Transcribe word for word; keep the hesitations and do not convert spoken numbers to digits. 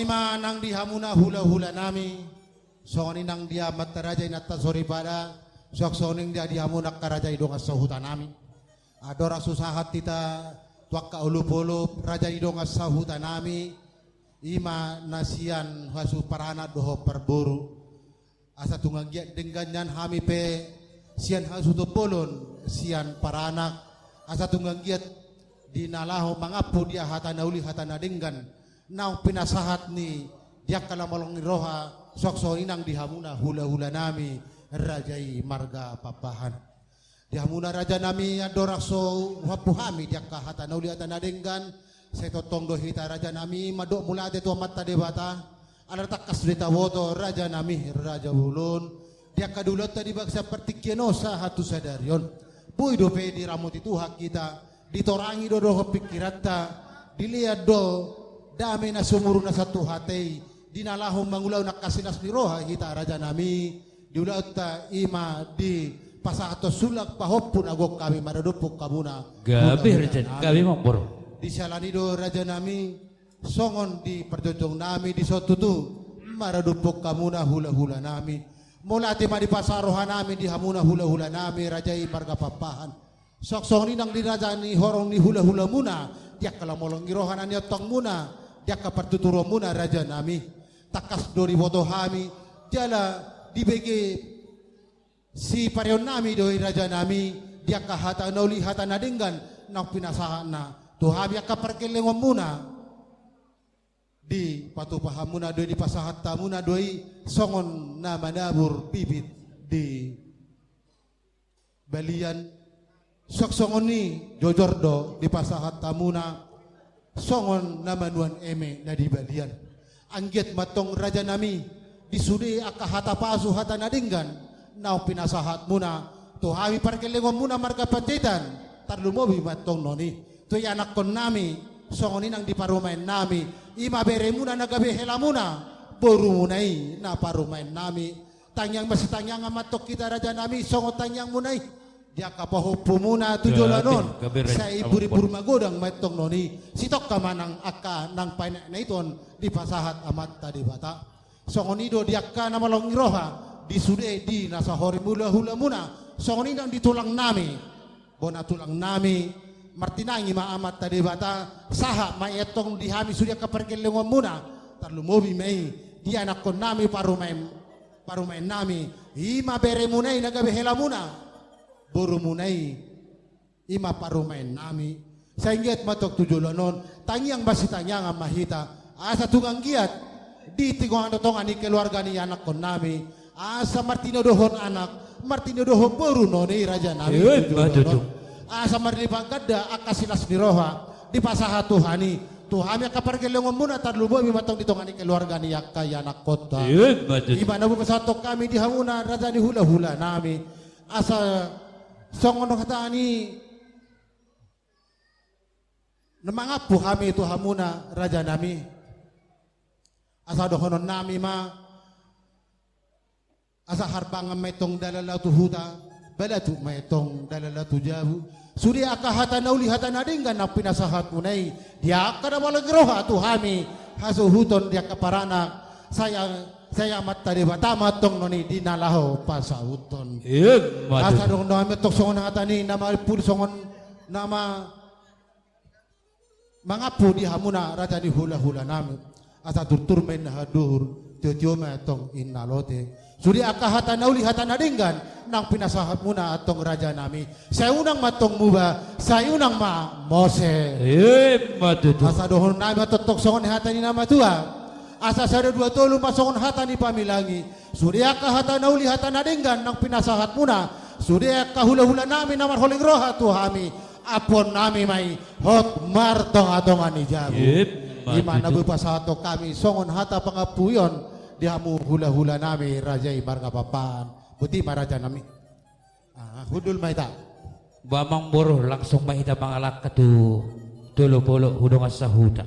Ma nang di hamuna hula-hula nami, songon i nang di amanta raja inanta soripada, suang songon i nang di hamuna angka raja ni dongan sahuta nami. Andorang so sahat hita tu angka olop-olop raja ni dongan sahuta nami, i ma na sian hasuhuton paranak dohot parboru. Asa tung anggiat denggan nian hami pe sian hasuhuton bolon, sian paranak, asa tung anggiat di na laho mangampu di hata na uli hata na denggan naung pinasahat ni di angka na malongin roha, suang songon i nang di hamuna hula-hula nami, raja i marga Pakpahan. Di hamuna raja nami, andorang so huampu hami di angka hata na uli hata na denggan, sai tongtong do hita raja nami mandok mauliate tu Amanta Debata. Ala tangkas do taboto raja nami, raja bolon, di angka ulaonta di bagasan partingkian on sahat tu sadari on. Boi dope diramoti Tuhan hita, ditorangi do dohot pingkiranta, dilean do dame na sumurung na sahat tu hata i, di na laho mangulahon angka silas ni roha hita raja nami. Di ulaonta i ma dipasahathon sulang pahompu na gok hami maradophon hamuna. Gabe hula-hula raja nami. Gabe mamboro. Di siala ni i do raja nami, songon di parjongjong nami dison tutu, maradophon hamuna hula-hula nami. Mauliate ma dipasahat roha nami di hamuna hula-hula nami, raja i marga Pakpahan. Suang songon i nang di raja ni horong ni hula-hula muna, di angka na malongin roha na niantong muna, di angka partuturon muna raja nami. Tangkas do diboto hami, jala dibege sipareon nami do i raja nami, di angka hata na uli hata na denggan naung pinasahatna tu hami angka pargellengon muna. Dipatupa hamuna do i, dipasahat hamuna do i songon na manabur bibit di balian. Suang songon i jojor do dipasahat hamuna songon na manuan eme na di balian. Anggiat ma antong raja nami, di sude angka hata pasu hata na denggan naung pinasahat muna tu hami pargellengon muna marga Panjaitan, tarlumobi ma antong non i tu ianakkon nami, songon i nang di parumaen nami, i ma bere muna na gabe hela muna, boru muna i na parumaen nami. Tangiang masitangiangan ma antong hita raja nami songon tangiang muna i di angka pahompu muna tu joloan on. Gabe, gabe raja. Sai imbur-imbur magodang ma antong non i, sitongka ma nang angka nang paenakna i tu on dipasahat Amanta Debata. Songon i do di angka na malongin roha, di sude di na sahori hula-hula muna, songon i nang di tulang nami, bona tulang nami, martinangi ma Amanta Debata, sahat ma i antong di hami sude angka pargellengon muna, tarlumobi ma i di ianakkon nami parumaen, parumaen nami, i ma bere muna i na gabe hela muna, boru muna i, i ma parumaen nami. Sai anggiat ma antong tu joloan on, tangiang masitangiangan ma hita, asa tung anggiat di tonga-tonga ni keluarga ni ianakkon nami, asa martinodohon anak, martinodohon boru non i raja nami. Asa marlipat ganda angka silas ni roha dipasahat Tuhan i tu hami angka pargellengon muna, tarlumobi ma antong di tonga ni keluarga ni angka ianakkonta. I ma na boi pasahathon hami di hamuna raja ni hula-hula nami. Asa songon hata ni na mangampu hami tu hamuna raja nami, asa dohonon nami ma, asa harbangan ma antong dalan laho tu huta, balatuk ma antong dalan laho tu jabu. Sude angka hata na uli hata na denggan naung pinasahat muna i di angka na malongin roha tu hami hasuhuton di angka paranak, sai, sai Amanta Debata ma antong non i di na laho pasauthon. Asa dohonon nami antong songon hata ni na mangapuli songon na ma mangampu di hamuna raja ni hula-hula nami. Asa turtur ma inna handuhur, tio-tio ma antong inna lote. Sude angka hata na uli hata na denggan naung pinasahat muna antong raja nami, sai unang ma antong muba, sai unang ma mose. Asa dohonon nami ma antong songon hata ni na matua, asa sada dua tolu ma songon hata ni pamilangi. Sude angka hata na uli hata na denggan naung pinasahat muna, sude angka hula-hula nami na marholong roha tu hami, ampuon nami ma i hot martonga-tonga ni jabu. I ma na boi pasahathon hami songon hata pangampuon di hamu hula-hula nami raja i marga Pakpahan. Boti ma raja nami. Hundul ma hita. Ba amang boru, langsung ma hita mangalangka tu olop-olop hu dongan sahuta.